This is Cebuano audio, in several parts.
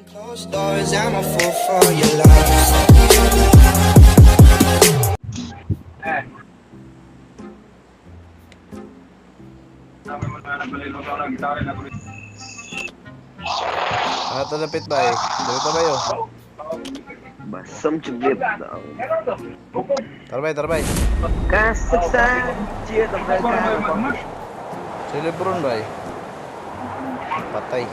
Closed doors, I'm a fool for your love. Ah, ito lapit ba eh? Lapit na ba yun? បាទសូមជម្រាបដល់ Tara bay, tara bay. ការសិក្សាជាតម្រូវការរបស់ Si Lebron bay. Patay.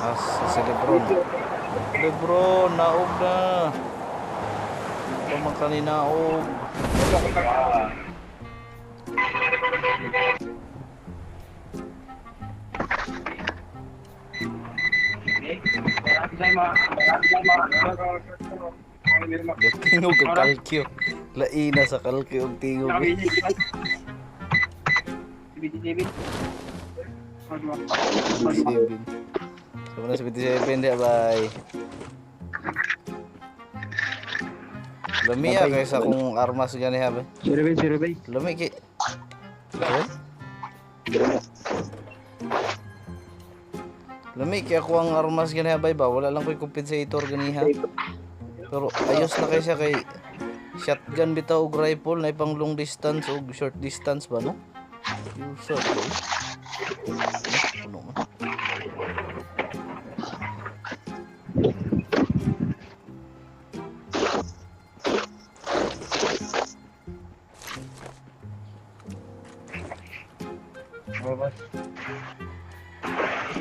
Ah, si Lebron. Lebron, naog na. Ito man kaninaog. Tingog ang kalkyo. Laina sa kalkyo ang tingog. 77. So na 77 di bay. Lami ah kaysa kung armas gani ha bay. Sure bay, sure bay. Lami kay. Okay? Lami kay ako ang armas gani ha bay ba wala lang ko'y compensator ganiha. Pero ayos na kay siya kay shotgun bitaw og rifle na ipang long distance og short distance ba no? User bro. Puno man.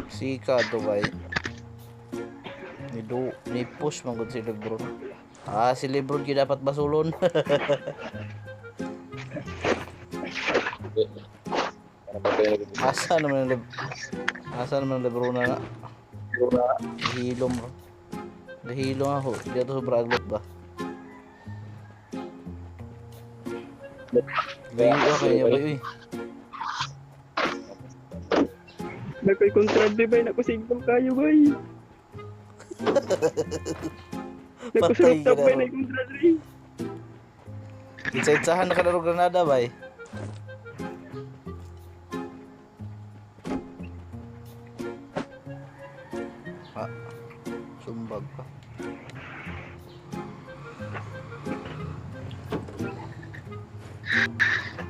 Sika to bay. Ni do ni push man gud si Lebron. Ah, si Lebron gyud dapat basulon. Asa naman ang Asa naman ang Lebron na na? Nahilom bro. Nahilom ako. Di ato sobra aglot ba? Layo ka kaya ba uy? Nakoy kontrabde bay, nako signal kayo bay. Nako Patay sa ka rooftop na, bay, bro. nako kontrabde. Itsa-itsahan na ka na granada bay. Ah, sumbag pa.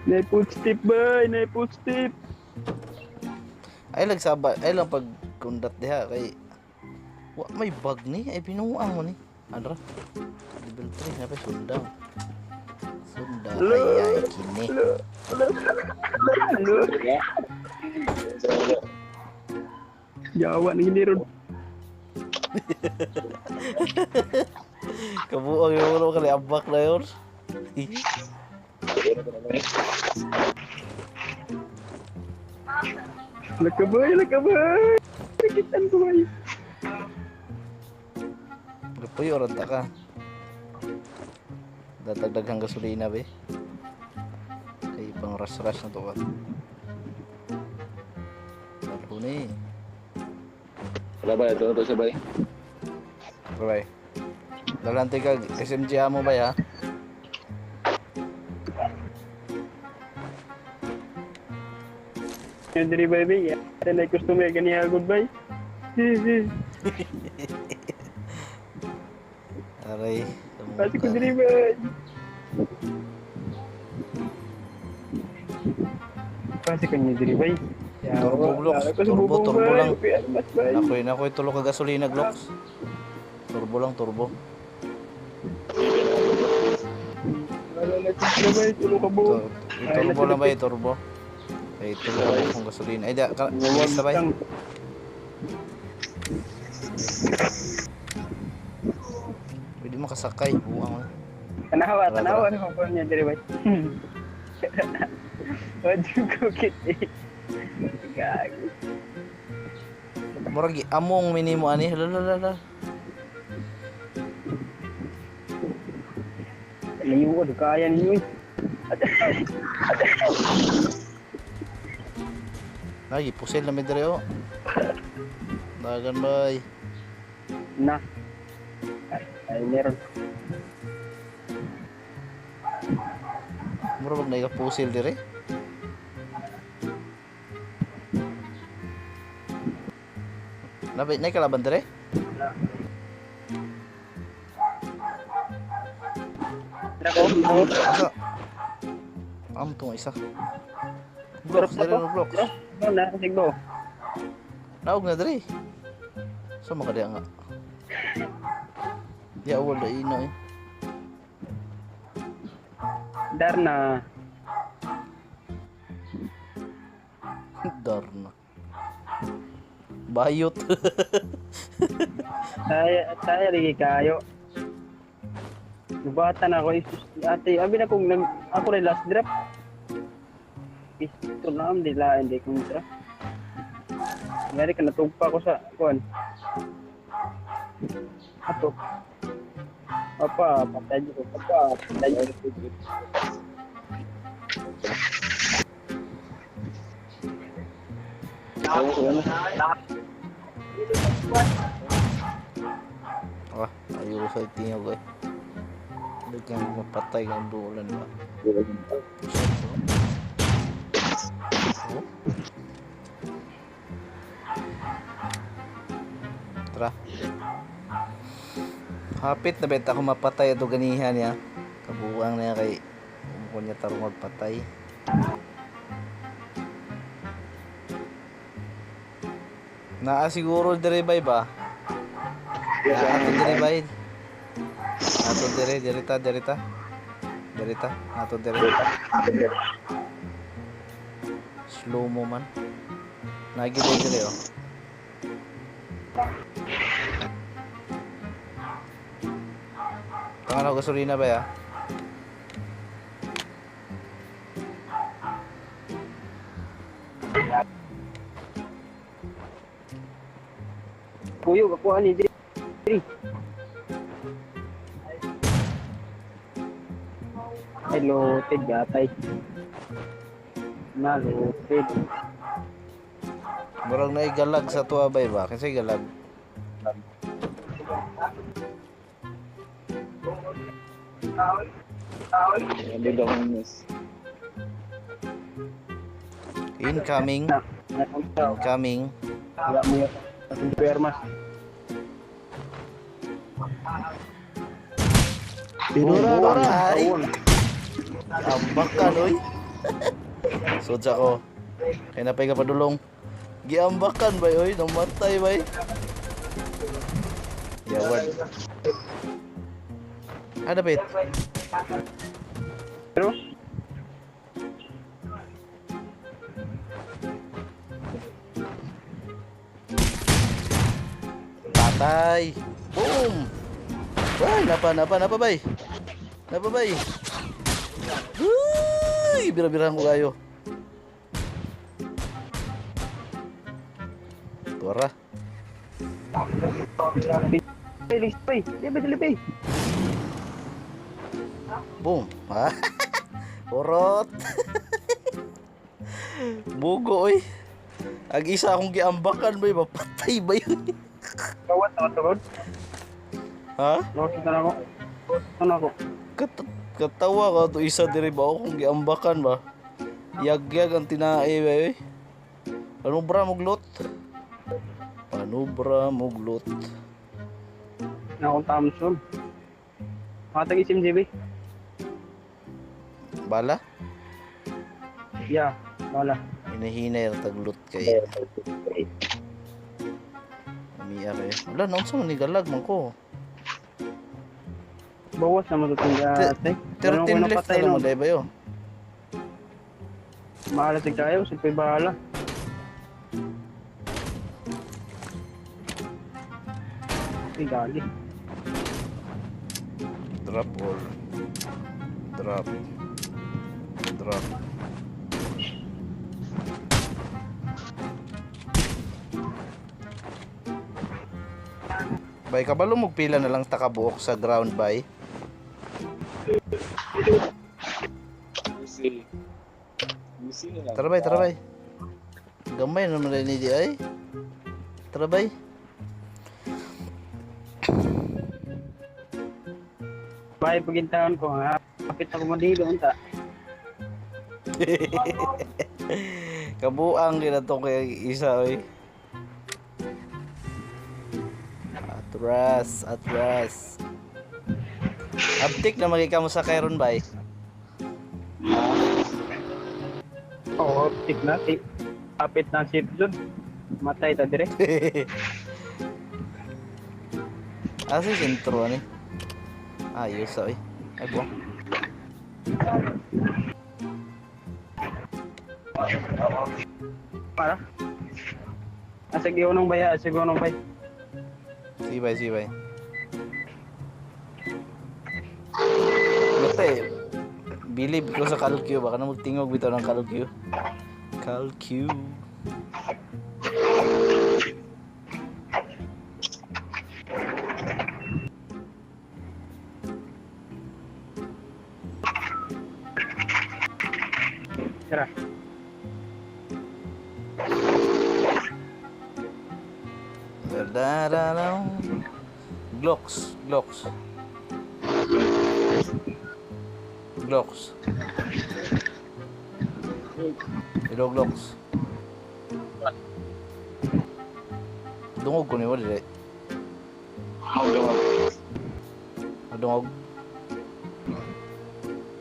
Nay footstep bay, nay footstep. Ay lang saba, ay lang pag kundat diha kay wa may bug ni ay binuang mo ni. Andra. Level 3 na pa sunda. Sunda ay ay kini. Ano? Yawa nang hindi ron. Kabuang yung ulo kali ambak na yun. Lakabay, lakabay. Nakitan ko bay. Lupoy oranta ka. Datagdaghang gasolina be. Kay pang rush-rush na to ka. Lalo na eh. Wala ba? Ito na to siya ba? Bye. Dalante ka SMG amo ba ya? Yan diri bay bay. Yan ay customer ganiya good bay. Aray. Pati ko diri bay. Pati ko niya diri bay. Turbo blocks. Turbo, turbo lang. Bay. Nakoy, nakoy tulo ka gasolina Glocks. Turbo lang, turbo. Wala na ko bay, tulo ka buo. Turbo lang ba turbo? Ay, tulo ka kung gasolina. Ay, da, ka, bilis na ba? Pwede makasakay. Buang na. Tanawa, Tara, tanawa na ko niya diri bay. What you cook it? Eh? Gago. Murag among minimo ani. Hala, hala, hala. Layo ko, kaya ninyo. Eh. Lagi, pusil na mi dire oh. Dagan bay. Na. Ay, meron. Murag bag na pusil dire. Napay nay kalaban dire? Ako. Asa? Am tong isa. Blocks dire no blocks. Na sigbo. Naog na dire. So makadiya nga. Ya wala ina eh. Darna. Darna. Bayot. Tayo lagi kayo. Nubata na ako isus ate. Abi na kung nag ako rin last drop. Pistol na am di lain di kontra. Ngari ka natugpa ko sa kuan. Ato. Apa, patay ko. Apa, patay ko. Ah, ayaw sa tingog eh. Hindi kang mapatay kang dulan ba? Oh. Tara. Hapit na beta ako mapatay ato ganihan niya. Kabuang niya kay kung niya tarong magpatay. Naa siguro dire bay ba? Naa ato dire bay. Ato dire dirita dirita. Dirita, ato dire. Slow mo man. Nagi dire oh. Tanga na gasolina ba ya? Kuyog ako ani diri. Ay, loaded gatay. Na loaded. Murag na galag sa tuwa bay ba? Kasi galag. Hindi daw akong miss. Incoming. Incoming. Wala mo yun. Atong permas. Dora, ay. Ambakan oy. Sud ako. Kay napay ka padulong. Giambakan bay oy, namatay bay. Yawad. Ah, dapit. Pero Patay. Boom. Ay, napa bay. Napa bay. Uy, bira-birahan ko kayo. Tuwara. Dili bay. Dili dili bay. Boom. Ha? Urot. Bugo oy. Ag isa akong giambakan bay, mapatay ba yun? Kawat ako tugod. Ha? Lost na ako. Ano ako? Katawa ka to isa diri ba ako kung giambakan ba? Yagyag ang tinae ba oy. Panubra muglot. Panubra muglot. Na akong Thompson. Matag SMGB. Bala? Yeah, wala. Hinahinay ang taglot kay. Umiya kayo. Wala, naunsa man ni galag man ko. Bawas na matutong ate. 13 left na naman dahil ba yun? Bahala sa kayo, siyempre bahala. Ay, gali. Drop all. Drop. Drop. Bay, kabalo mo pila na lang takabuok sa ground, bay. Usi. Usi na lang. Tara bay, tara bay. Gamay naman rin ni di ay. Tara bay. Bay, pagintaon ko, ha? Kapit ako madilo, unta. Kabuang gina to kay isa oy. Atras, atras. Abtik na magika mo sa Kairon bay. Oo, tik na. Tik. Kapit na ang safe zone. Matay ta dire. Asa yung sentro ani? Ayos sa oy. Ay buwang. Para. Asa giunong bay, asa giunong bay. Sige bay, sige bay. Basta eh, believe ko sa Calcio. Baka na magtingog bitaw ng Calcio. Calcio. Tara. Da-da-da-da. Glocks, Glocks. Glocks. Hello, Glocks. Dungog ko ni mo dire. Ako Dungog.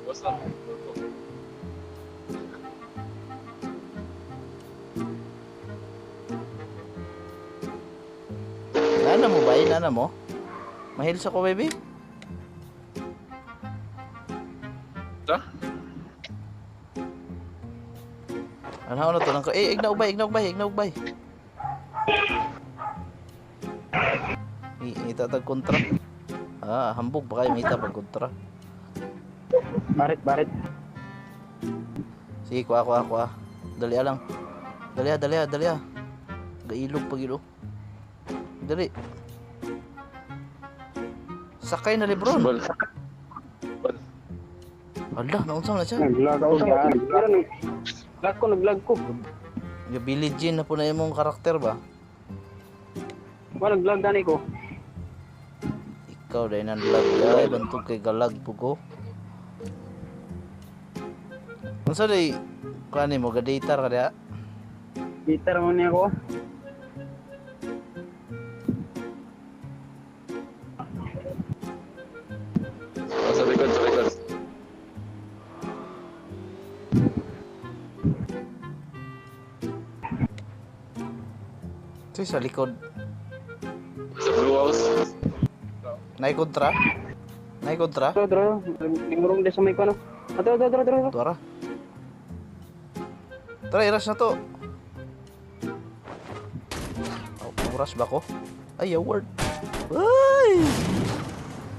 Basta. Nana mo ba? Nana mo? Mahil sa ko, baby? Ta? Ano na to? Nang eh, ignaw bay, ignaw bay, ignaw bay. Itatag kontra. Ah, hambog ba kayo ngita pag kontra? Barit, barit. Sige, kuha, kuha, kuha. Dali lang. Dali ah, dali ah, dali ah. Gailog pag ilo. Dali. Sakay na Lebron. Bal. Bal. Ala, naunsa na siya. Naglag ako yan. Naglag ko, naglag ko. Yung Billie Jean na po na imong karakter ba? Wala, naglag gani ko. Ikaw dahil nang lag ay bantog kay galag po ko. Unsa day kani mo gadatar ka diha? Gitar mo niya ko. Oh, sa likod, sa likod. Sa sa likod. Sa blue house. Nay kontra? Nay kontra? Tara, tara. Lingurong din sa may kano. Tara, tara, tara, tara. Tuara. Tara, i-rush na to. Oh, rush ba ko? Ay, award. Ay!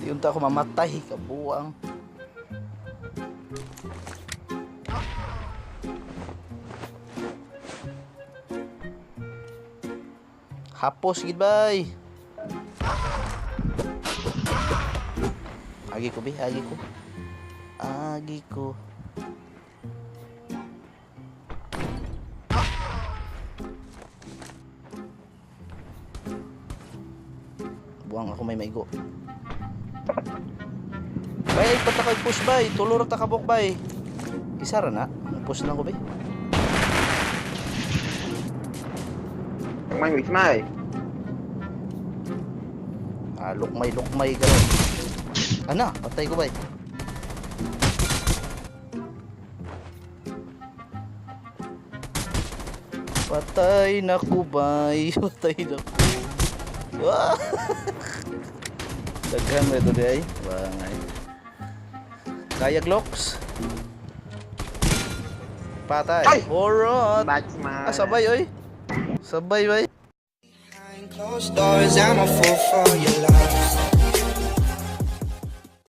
Di unta ako mamatay, kabuang. Hapos, goodbye. Agi ko, bi, agi ko. Agi ko. Buang ako may maigo. Bay, ay patakay push bay. Tulor ta kabok bay. Isa ra na. Push lang ko bay. May may. Ah, lukmay lukmay ka ron. Ana, patay ko bay. Patay na ko bay. Patay na ko. Ah! Daghan ba ito di ay? Bangay. Kaya Glocks. Patay. Ay! Horot. Batman. Ah, sabay oy. Sabay bay. Behind closed doors, I'm a fool for your love.